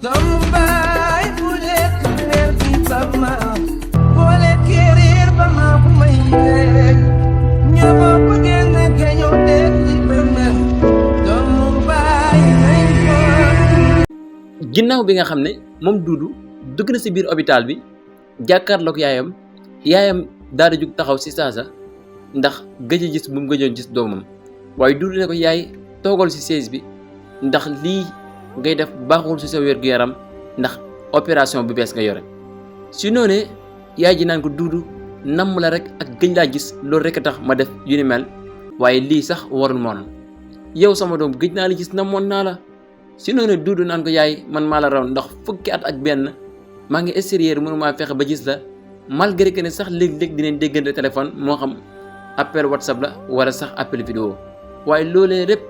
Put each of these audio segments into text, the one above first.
Tambay boleh querer bersama, boleh querer bersama pemain. Nyapa pengen kayo dek bener. Tambay naik. ginnaaw bi nga xam ne moom Duudu dugg na si biir hôpital bi jàkkaarloog yaayam daal di jug taxaw si saasa ndax gëj a gis bu mu gëjoon gis doomam waaye Duudu ne ko yaay toogal si chaise bi ndax lii ngay def baaxul si sa wér-gu-yaram ndax opération bu bees nga yore si noonee yaay ji naan ko Duudu namm la rek ak gëj laa gis loolu rek a tax ma def yu ni mel waaye lii sax warul moon yow sama doom gëj naa la gis namoon naa la si noonu Duudu naan ko yaay man maa la raw ndax fukki at ak benn maa ngi extérieur mënumaa fexe ba gis la malgré que ne sax léeg-léeg dinañ déggante téléphone moo xam appel WhatsApp la wala sax appel vidéo waaye loolee lépp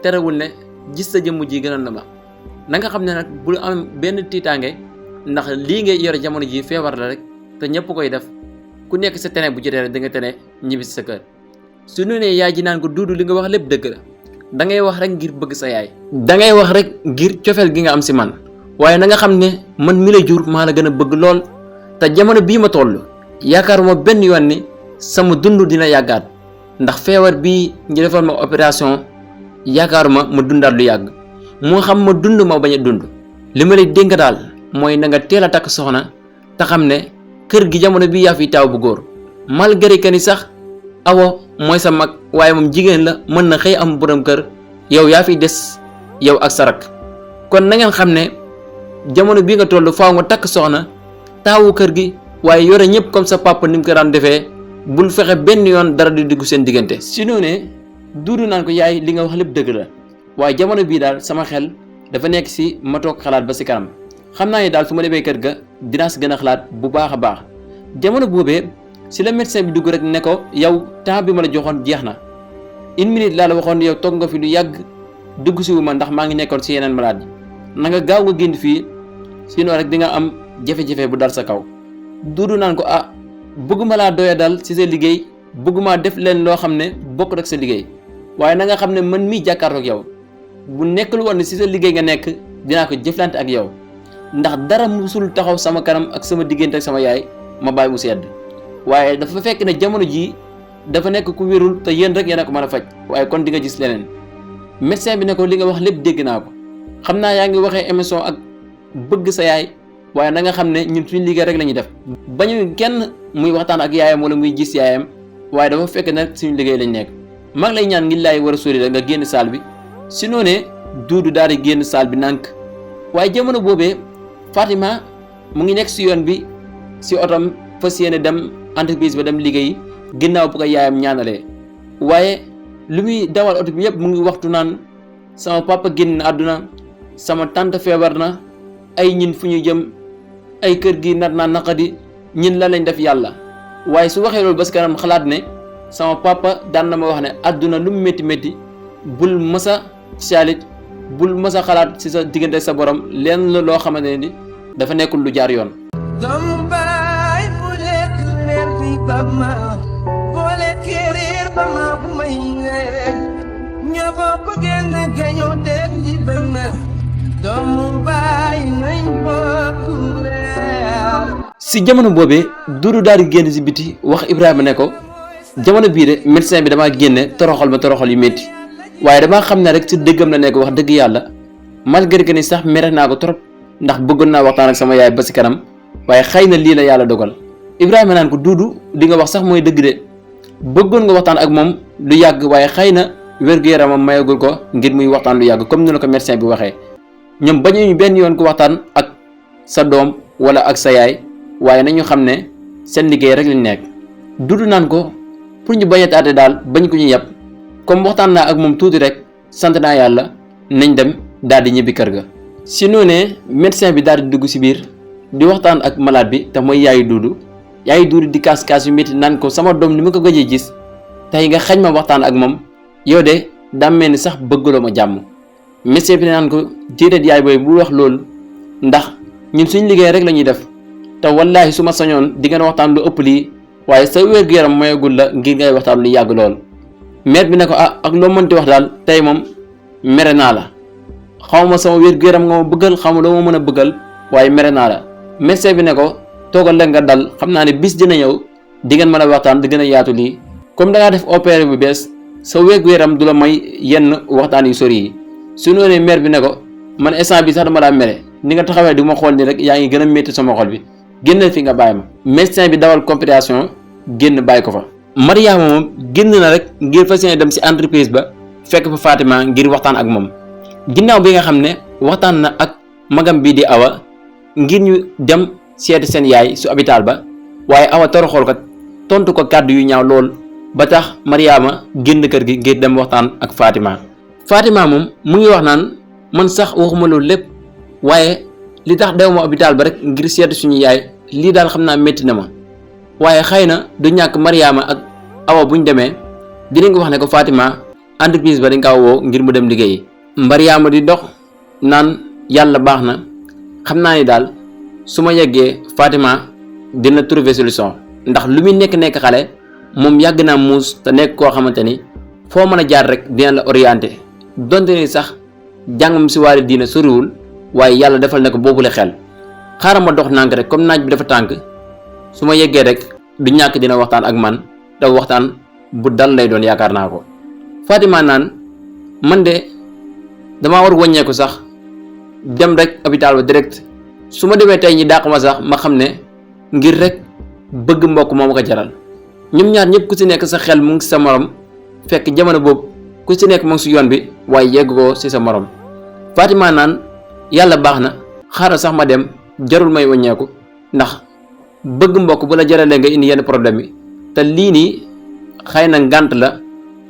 terewul ne gis sa jëmm ji gënoon na ma na nga xam ne nag bul am benn tiitaange ndax lii ngay yore jamono ji feebar la rek te ñëpp koy def ku nekk sa tene bu jotee rek da nga tene ñibbi si sa kër su noonu yaay ji naan ko Duudu li nga wax lépp dëgg la da ngay wax rek ngir bëgg sa yaay da ngay wax rek ngir cofeel gi nga am si man waaye na nga xam ne man mi la jur maa la gën a bëgg lool te jamono bii ma toll yaakaaruma benn yoon ni sama dund dina yàggaat ndax feebar bii ñu defal ma opération yaakaaruma ma dundaat lu yàgg moo xam ma dund ma bañ a dund li ma lay dénk daal mooy na nga teel a takk soxna te xam ne kër gi jamono bii yaa fi taaw bu góor malgré que ni sax awo mooy sa mag waaye moom jigéen la mën na xëy am borom kër yow yaa fi des yow ak sa rak kon na ngeen xam ne jamono bii nga toll faaw nga takk soxna taawu kër gi waaye yore ñëpp comme sa papa ni mu ko daan defee bul fexe benn yoon dara di dugg seen diggante si noonu Duudu naan ko yaay li nga wax lépp dëgg la waaye jamono bii daal sama xel dafa nekk si ma toog xalaat ba si kanam xam naa ne daal su ma demee kër ga dinaa si gën a xalaat bu baax a baax jamono boobee si la médecin bi dugg rek ne ko yow temps bi ma la joxoon jeex na 1 minute laa la waxoon yow toog nga fi lu yàgg dugg si wu ma ndax maa ngi nekkoon si yeneen malade yi na nga gaaw nga génn fii sinon rek di nga am jafe-jafe bu dal sa kaw Duudu naan ko bëgguma laa doya dal si sa liggéey bëgguma def leen loo xam ne bokk rek sa liggéey waaye na nga xam ne man mii jàkkaarloog yow bu nekkul woon ne si sa liggéey nga nekk dinaa ko jëflante ak yow ndax dara musul taxaw sama kanam ak sama diggante ak sama yaay ma bàyyi mu sedd waaye dafa fekk ne jamono jii dafa nekk ku wérul te yéen rek yéen a ko mën a faj waaye kon di nga gis leneen médecin bi ne ko li nga wax lépp dégg naa ko xam naa yaa ngi waxee émission ak bëgg sa yaay waaye na nga xam ne ñun suñu liggéey rek la ñuy def bañu kenn muy waxtaan ak yaayam wala muy gis yaayam waaye dafa fekk nag suñu liggéey lañ nekk maa ngi lay ñaan ngir laay war a sori rek nga génn salle bi si noonee Duudu daal di génn salle bi nànk waaye jamono boobee Fatima mu ngi nekk si yoon bi si otom fas yéene dem entreprise ba dem liggéey ginnaaw bu ko yaayam ñaanalee waaye lu muy dawal oto bi yëpp mu ngi waxtu naan sama papa génn àdduna sama tante feebar na ay ñin fu ñu jëm ay kër gi nar naa naqadi ñin la lañ def yàlla waaye su waxee loolu ba si kanam xalaat ne sama papa daan na ma wax ne àdduna lu mu métti métti bul mësa saalit bul mësa xalaat si sa diggante sa borom leen la loo xamante ne ni dafa nekkul lu jaar yoon. Tambay boleh querer bersama, boleh querer bersama pemain. Nyapa pengen kayo dek bener. Tambay naik. si jamono boobee Duudu daal di génn si biti wax Ibrahima ne ko jamono bii de médecin bi damaa génne toroxal ma toroxal yu métti waaye damaa xam ne rek si dëggam la nekk wax dëgg yàlla malgré que ni sax mere naa ko trop ndax bëggoon naa waxtaan ak sama yaay ba si kanam waaye xëy na lii la yàlla dogal Ibrahima naan ko Duudu li nga wax sax mooy dëgg de bëggoon nga waxtaan ak moom lu yàgg waaye xëy na wér-gu-yaramam mayagul ko ngir muy waxtaan lu yàgg comme ni la ko médecin bi waxee ñoom bañuñu benn yoon ko waxtaan ak sa doom wala ak sa yaay waaye nañu xam ne seen liggéey rek lañ nekk Duudu naan ko pour ñu bañ a taate daal bañ ko ñu yàpp comme waxtaan naa ak moom tuuti rek sant naa yàlla nañ dem daal di ñibbi kër ga. si noonee médecin bi daal di dugg si biir di waxtaan ak malade bi te mooy yaayu Duudu di kaas yu métti naan ko sama doom ni ma ko gëjee gis tey nga xañ ma waxtaan ak moom yow de daa mel ni sax bëggaloo ma jàmm médecin bi naan ko déedéet yaay booy bu wax loolu ndax ñun suñ liggéey rek la ñuy def te wallaahi su ma sañoon di ngeen waxtaan lu ëpp lii waaye sa wér-gu-yaram mayagul la ngir ngay waxtaan lu yàgg lool. maire bi ne ko ak loo mënti wax daal tey moom mere naa la xawma sama wér-gu-yaram nga ma bëggal xawma doo ma mën a bëggal waaye mere naa la. médecin bi ne ko toogal leen nga dal xam naa ne bis dina ñëw di ngeen mën a waxtaan di gën a yaatu lii comme da ngaa def opéré bu bees sa wér-gu-yaram du la may yenn waxtaan yu sori yi. su noonee mère bi ne ko man instant bi sax dama daa mere ni nga taxawee di ma xool ni rek yaa ngi gën a métti sama xol bi génnal fi nga bàyyi ma. médecin bi dawal compréhension génn bàyyi ko fa. Mariama moom génn na rek ngir fas yéene dem si entreprise ba fekk fa Fatima ngir waxtaan ak moom ginnaaw bi nga xam ne waxtaan na ak magam bii di Awa ngir ñu dem seeti seen yaay su hôpital ba waaye Awa toroxool ko tontu ko kàddu yu ñaaw lool ba tax Mariama génn kër gi ngir dem waxtaan ak Fatima. Fatima moom mu ngi wax naan man sax waxuma loolu lépp waaye li tax dew ma hôpital ba rek ngir seeti suñu yaay lii daal xam naa métti na ma waaye xëy na du ñàkk Mariama ak Awa buñ demee dinañ ko wax ne ko Fatima entreprise ba dañ kaa woo ngir mu dem liggéeyi. Mariama di dox naan yàlla baax na xam naa ni daal su ma yeggee Fatima dina trouver solution ndax lu muy nekk xale moom yàgg naa muus te nekk koo xamante ni foo mën a jaar rek dina la orienté donte ni sax jàngam si wàllu diina soriwul waaye yàlla defal na ko boobule xel xaaral ma dox nànk rek comme naaj bi dafa tànk su ma yeggee rek du ñàkk dina waxtaan ak man te waxtaan bu dal lay doon yaakaar naa ko. Fatima naan man de damaa war wàññeeku sax dem rek hôpital ba direct su ma demee tey ñi dàq ma sax ma xam ne ngir rek bëgg mbokk moo ma ko jaral ñoom ñaar ñëpp ku ci nekk sa xel mu ngi ci sa morom fekk jamono boobu ku ci nekk mu ngi ci yoon bi waaye yegg ko ci sa morom. Fatima naan yàlla baax na xaaral sax ma dem jarul may wàññeeku ndax bëgg mbokk bu la jaralee nga indi yenn problème yi te lii nii xëy na ngànt la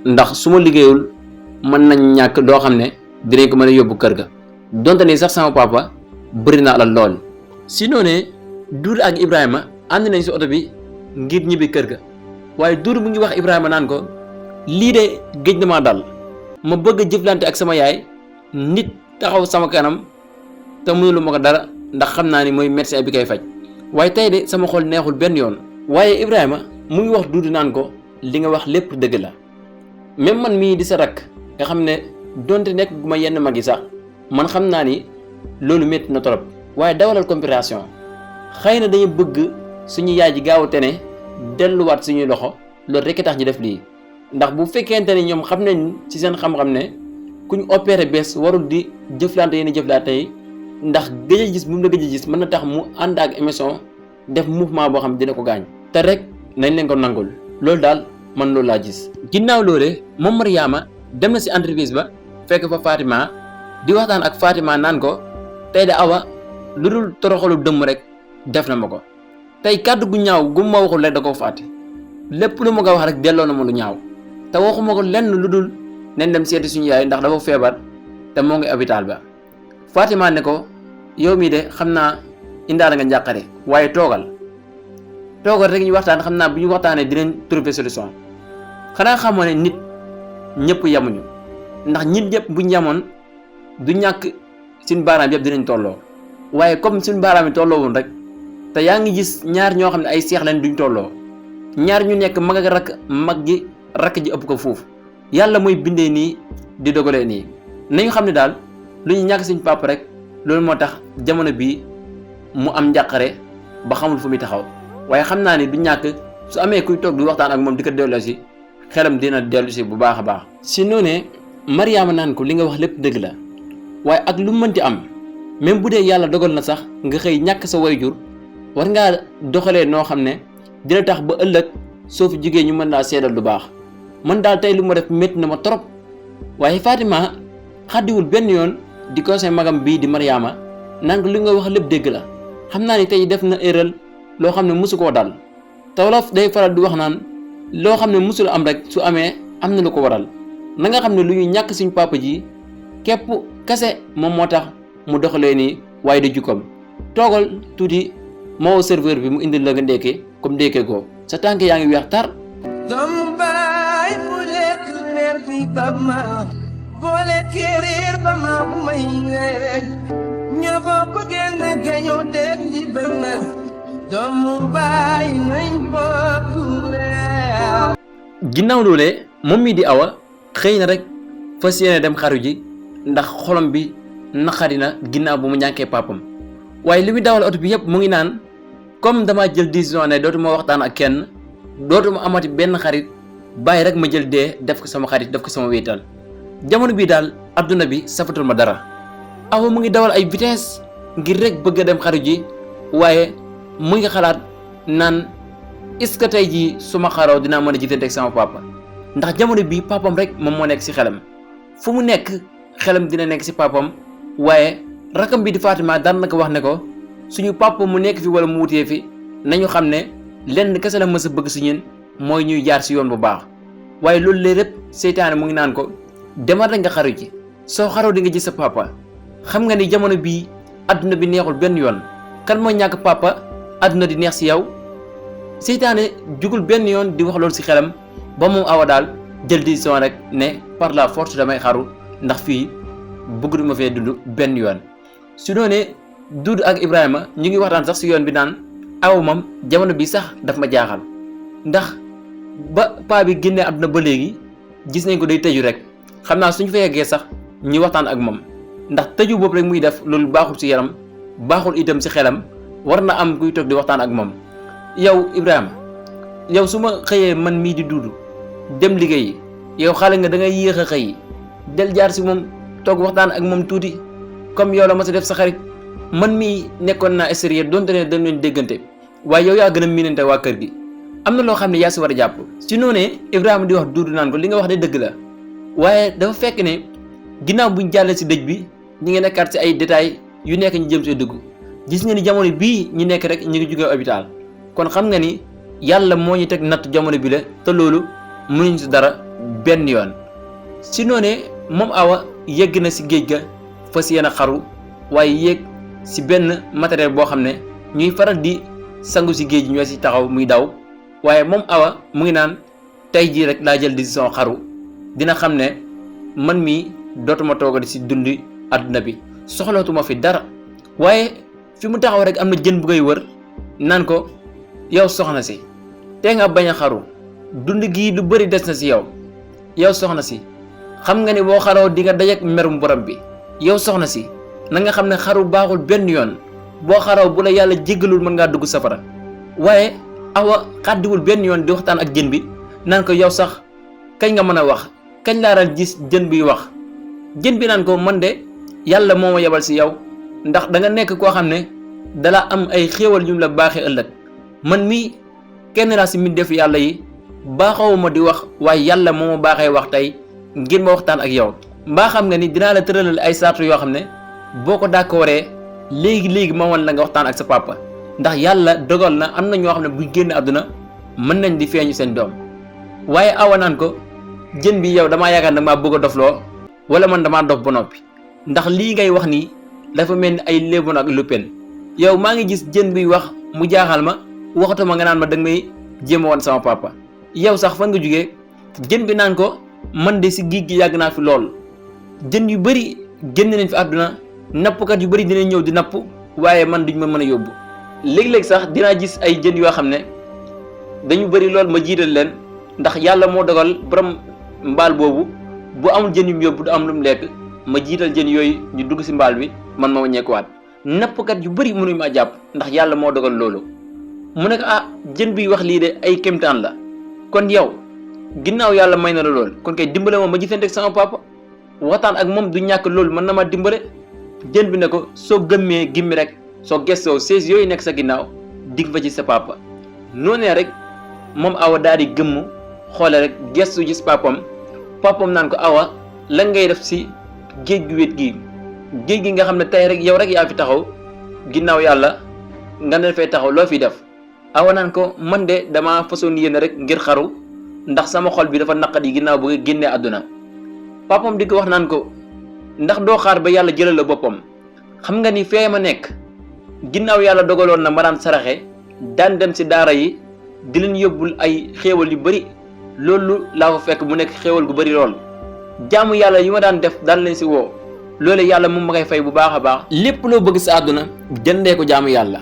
ndax su ma liggéeyul mën nañ ñàkk doo xam ne dinañ ko mën a yóbbu kër ga donte ni sax sama papa bëri na alal lool. si noonee Duudu ak Ibrahima ànd nañ ci oto bi ngir ñibbi kër ga waaye Duudu mu ngi wax Ibrahima naan ko lii de géej damaa dal ma bëgg a jëflante ak sama yaay nit taxaw sama kanam te mënulu ma ko dara ndax xam naa ni mooy médecin bi koy faj waaye tey de sama xol neexul benn yoon. waaye Ibrahima mu ngi wax Duudu naan ko li nga wax lépp dëgg la même man mii di sa rakk nga xam ne donte nekk gu ma yenn mag yi sax man xam naa ni loolu métti na trop waaye dawalal compréhension xëy na dañu bëgg suñu yaay ji gaaw a tene delluwaat suñuy loxo loolu rekk tax ñu def lii ndax bu fekkente ni ñoom xam nañ ci seen xam-xam ne kuñ opéré bees warul di jëflante yenn jëflante yi ndax gëj a gis bu mu la gëj a gis mën na tax mu ànd ak émission def mouvement boo xam dina ko gaañ te rek nañ leen ko nangul loolu daal man loolu laa gis. ginnaaw loole moom Mariama dem na ci entreprise ba fekk fa Fatima di waxtaan ak Fatima naan ko tey de Awa lu dul toroxalu dëmm rek def na ma ko tey kàddu gu ñaaw gu ma waxul rek da koo fàtte lépp lu ma ko wax rek delloo na ma lu ñaaw te waxuma ko lenn lu dul nañ dem seeti suñu yaay ndax dafa feebar te moo ngi hôpital ba. Fatima ne ko yow mii de xam naa indaale nga njàqare waaye toogal rek ñu waxtaan xam naa bu ñu waxtaanee dinañ trouver solution xanaa xamoo ne nit ñëpp yamuñu ndax nit ñëpp buñ yamoon du ñàkk suñ baaraam yëpp dinañ tolloo waaye comme suñ baaraam yi tolloowul rek te yaa ngi gis ñaar ñoo xam ne ay seex lañ duñ tolloo ñaar ñu nekk mag ak rakk mag gi rakk ji ëpp ko foofu yàlla mooy bindee nii di dogalee nii nañu xam ne daal lu ñu ñàkk suñ papa rek loolu moo tax jamono bii mu am njàqare ba xamul fu muy taxaw waaye xam naa ni du ñàkk su amee kuy toog di waxtaan ak moom di ko delloo si xelam dina dellu si bu baax a baax. si noonee Mariama naan ko li nga wax lépp dëgg la waaye ak lu mënti am même bu dee yàlla dogal na sax nga xëy ñàkk sa wayjur war ngaa doxalee noo xam ne dina tax ba ëllëg soo fi jugee ñu mën laa seedal lu baax man daal tey lu ma def métti na ma trop waaye Fatima xaddiwul benn yoon di conseil magam bii di Mariama naan ko li nga wax lépp dëgg la xam naa ni tey def na erreur loo xam ne mosu koo dal te wolof day faral di wax naan loo xam ne mosul am rek su amee am na lu ko waral na nga xam ne lu ñu ñàkk suñ papa ji képp kase moom moo tax mu doxalee nii waaye du jukkoom toogal tuuti moo serveur bi mu indil la nga ndékkee comme ndékkee ko sa tànk yaa ngi weex tar. doomu baay bu lekk reer bi ba ma boo lekkee reer ba ma bu may reer ñoo bokk genn gañoo dégg di benn doomu baay nañ bokk reer. ginnaaw loolee moom mii di Awa xëy na rek fas yéene dem xaru ji ndax xolom bi naqari na ginnaaw bu mu ñàkkee papam waaye li muy dawal oto bi yëpp mu ngi naan comme dama jël décision ne dootuma waxtaan ak kenn dootuma amati benn xarit bàyyi rek ma jël dee def ko sama xarit def ko sama wéetal jamono bii daal adduna bi safatul ma dara. Awa mu ngi dawal ay vitesse ngir rek bëgg a dem xaru ji waaye mu ngi xalaat naan est-ce que tey jii su ma xaroo dinaa mën a jiitante ak sama papa ndax jamono bii papam rek moom moo nekk ci xelam fu mu nekk xelam dina nekk ci papam waaye rakam bi di Fatima daan na ko wax ne ko suñu papa mu nekk fi wala mu wutee fi nañu xam ne lenn kese la mës a bëgg ci ñun mooy ñuy jaar ci yoon bu baax waaye loolu lépp seytaane mu ngi naan ko demal rek nga xaru ji soo xaroo di nga gis sa papa xam nga ni jamono bii adduna bi neexul benn yoon kan moo ñàkk papa adduna di neex ci yow seytaane jugul benn yoon di wax loolu ci xelam ba moom Awa daal jël décision rek ne par la force damay xaru ndax fii bëgg ma fee dund benn yoon. su doonee Duudu ak Ibrahima ñu ngi waxtaan sax ci yoon bi naan Awa moom jamono bi sax daf ma jaaxal ndax ba paa bi génnee àdduna ba léegi gis nañ ko day tëju rek xam naa suñu fa yeggee sax ñu waxtaan ak moom ndax tëju boobu rek muy def loolu baaxul ci yaram baaxul itam ci xelam war na am kuy toog di waxtaan ak moom. yow Ibrahima yow su ma xëyee man mii di Duudu dem liggéeyi yow xale nga da ngay yéex a xëy del jaar ci moom toog waxtaan ak moom tuuti comme yow la ma sa def sa xarit man mii nekkoon naa extérieur donte ne dañ leen déggante waaye yow yaa gën a miinante waa kër gi am na loo xam ne yaa ci war a jàpp. ci noonee Ibrahima di wax Duudu naan ko li nga wax de dëgg la waaye dafa fekk ne ginnaaw buñ jàllee ci dëj bi ñi ngi nekkaat ci ay détails yu nekk ñu jëm ci dugg gis nga ni jamono bii ñu nekk rek ñu ngi jógee hôpital kon xam nga ni yàlla moo ñu teg natt jamono bi la te loolu mënuñ ci dara benn yoon. ci noonee moom Awa yegg na ci géej ga fas yéene xaru waaye yéeg ci benn matériel boo xam ne ñuy faral di sangu ci géej ñoo ci taxaw muy daw waaye moom Awa mu ngi naan tey jii rek laa jël décision xaru dina xam ne man mii dootuma toogati ci dundi àdduna bi soxlootuma fi dara waaye fi mu taxaw rek am na jën bu koy wër naan ko yow soxna si te nga bañ a xaru dund gii lu bari des na ci yow soxna si xam nga ni boo xaroo di nga dajeek merum borom bi yow soxna si na nga xam ne xaru baaxul benn yoon boo xaroo bu la yàlla jéggalul mën ngaa dugg safara waaye Awa xàddiwul benn yoon di waxtaan ak jën bi naan ko yow sax kañ nga mën a wax kañ laa daan gis jën biy wax jën bi naan ko man de yàlla moo ma yebal ci yow ndax da nga nekk koo xam ne dala am ay xéewal yu la baaxee ëllëg man mii kenn laa ci mbindeefu yàlla yi baaxawuma di wax waaye yàlla moo ma baaxee wax tey ngir ma waxtaan ak yow mbaa xam nga ni dinaa la tëralal ay sartu yoo xam ne boo ko d'accordee léegi ma wan la nga waxtaan ak sa papa ndax yàlla dogal na am na ñoo xam ne buñ génn àdduna mën nañ di feeñu seen doom waaye Awa naan ko jën bi yow damaa yaakaar ne maa bëgg a dofloo wala man damaa dof ba noppi ndax lii ngay wax nii dafa mel ni ay léeboon ak luppen yow maa ngi gis jën biy wax mu jaaxal ma waxatuma nga naan ma danga may jéem a woon sama papa yow sax fan nga jugee jën bi naan ko man de ci géej gi yàgg naa fi lool jën yu bari génn nañ fi àdduna nappkat yu bari dinañ ñëw di napp waaye man duñ ma mën a yóbbu léeg-léeg sax dinaa gis ay jën yoo xam ne dañu bari lool ma jiital leen ndax yàlla moo dogal borom mbaal boobu bu amul jën yu mu yóbbu du am lu mu lekk ma jiital jën yooyu ñu dugg ci mbaal bi man ma ñekkuwaat nappkat yu bari mënuñ maa jàpp ndax yàlla moo dogal loolu mu ne ko jën biy wax lii de ay kéemtaan la kon yow ginnaaw yàlla may na la lool kon kay dimbale ma gisante ak sama papa waxtaan ak moom du ñàkk loolu mën na ma dimbale jën bi ne ko soo gëmmee gimmi rek soo gestoo sees yooyu nekk sa ginnaaw dig fa ci sa papa noonee rek moom Awa daal di gëmm xoole rek gestu gis papam naan ko Awa lan ngay def ci géej gu wét gi géej gi nga xam ne tey rek yow rek yaa fi taxaw ginnaaw yàlla nga ne fay taxaw loo fi def Awa naan ko man de dama façon yéene rek ngir xaru ndax sama xol bi dafa naqadi ginnaaw bu nga génnee àdduna papam di ko wax naan ko ndax doo xaar ba yàlla jëlal la boppam xam nga ni fee ma nekk ginnaaw yàlla dogaloon na ma daan saraxe daan dem ci daara yi di leen yóbbul ay xéewal yu bari loolu laa fa fekk mu nekk xéewal gu bari lool jaamu yàlla yi ma daan def daan leen ci woo loolu yàlla moom ma koy fay bu baax a baax. lépp loo bëgg sa àdduna jëndee ko jaamu yàlla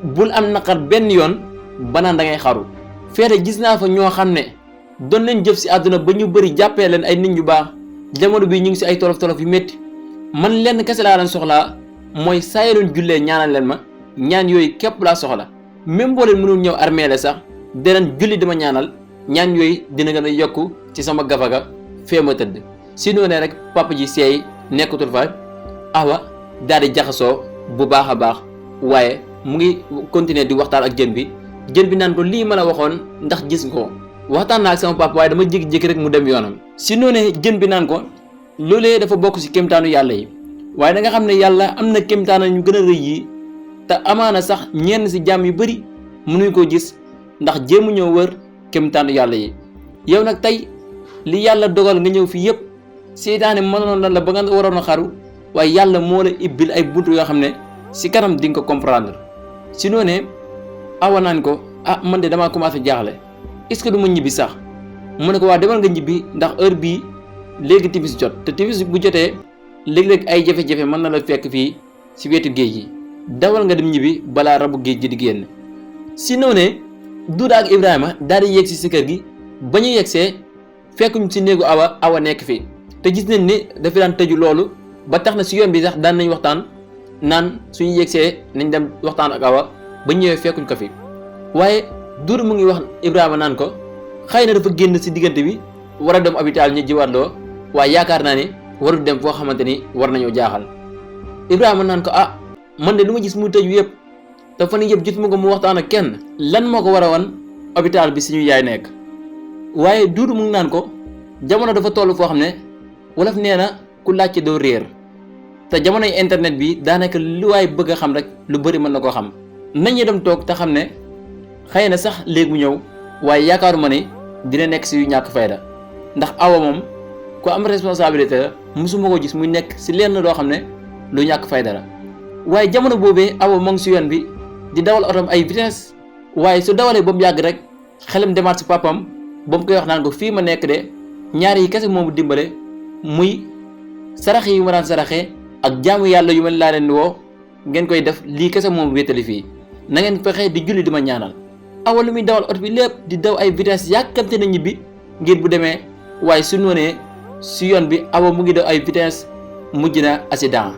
bul am naqar benn yoon banaan da ngay xaru feete gis naa fa ñoo xam ne doon leen jëf ci àdduna ba ñu bari jàppee leen ay nit ñu baax jamono bi ñu ngi ci ay tolof yu métti man lenn kese laa leen soxlaa mooy saa yoo leen jullee ñaanal leen ma ñaan yooyu képp laa soxla même boo leen mënul ñëw armée la sax dinañ julli dama ñaanal ñaan yooyu dina gën a yokku ci sama gafaga fee ma tëdd si noonu rek papa ji seey nekkatul fa Awa daal di jaxasoo bu baax a baax waaye mu ngi continuer di waxtaan ak jën bi naan ko lii ma la waxoon ndax gis nga ko waxtaan naa ak sama papa waaye dama jékki-jékki rek mu dem yoonam si noonu jën bi naan ko loolee dafa bokk ci kéemtaanu yàlla yi waaye da nga xam ne yàlla am na kéemtaan ñu gën a rëy yi te amaana sax ñenn ci jaam yu bari mënuñ koo gis ndax jéemu ñëw wër kéemtaanu yàlla yi yow nag tey li yàlla dogal nga ñëw fii yépp seytaane mënoon na la ba nga waroon a xaru waaye yàlla moo la ibbil ay buntu yoo xam ne ci kanam di nga ko comprendre si noonee Awa naan ko man de damaa commencé jaaxle est-ce que du ma ñibbi sax mu ne ko waa demal nga ñibbi ndax heure bii léegi timis jot te timis bu jotee léeg-léeg ay jafe-jafe mën na la fekk fii ci wetu géej gi dawal nga dem ñibbi balaa rabu géej gi di génn si noonee Duuda ak Ibrahima daal di yegg ci kër gi ba ñu yeggsee fekkuñ ci néegu Awa nekk fii te gis nañ ni dafa daan tëju loolu ba tax na ci yoon bi sax daan nañ waxtaan naan suñu yegsee nañ dem waxtaan ak Awa ba ñëwee fekkuñ ko fi waaye Duuda mu ngi wax Ibrahima naan ko xëy na dafa génn ci diggante bi war a dem hôpital ñu jiwaatloo waaye yaakaar naa ne warul dem foo xamante ni war nañoo jaaxal Ibrahima naan ko man de lu ma gis mu tëju yëpp te fan yëpp jotuma ko mu waxtaan ak kenn lan moo ko war a wan hôpital bi suñu yaay nekk waaye Duuda mu ngi naan ko jamono dafa toll foo xam ne wolof nee na ku laajte doo réer te jamonoy internet bi daanaka lu waay bëgg a xam rek lu bari mën na koo xam nañu dem toog te xam ne xëy na sax léegi mu ñëw waaye yaakaaruma ne dina nekk ci yu ñàkk fayda ndax Awa moom ku am responsabilité la musuma ko gis muy nekk ci lenn loo xam ne lu ñàkk fayda la waaye jamono boobee Awa moo ngi ci yoon bi di dawal otom ay vitesse waaye su dawalee ba mu yàgg rek xelam demaat ci papam ba mu koy wax naan ko fii ma nekk de ñaar yi kese moomu dimbale muy sarax yi ma daan saraxee ak jaamu yàlla yu mel laa leen woo ngeen koy def lii kese moomu wéetali fii na ngeen fexe di julli di ma ñaanal Awa lu muy dawal oto bi lépp di daw ay vitesse yàkkamte na ñibbi ngir bu demee waaye su noonee si yoon bi Awa mu ngi daw ay vitesse mujj na accident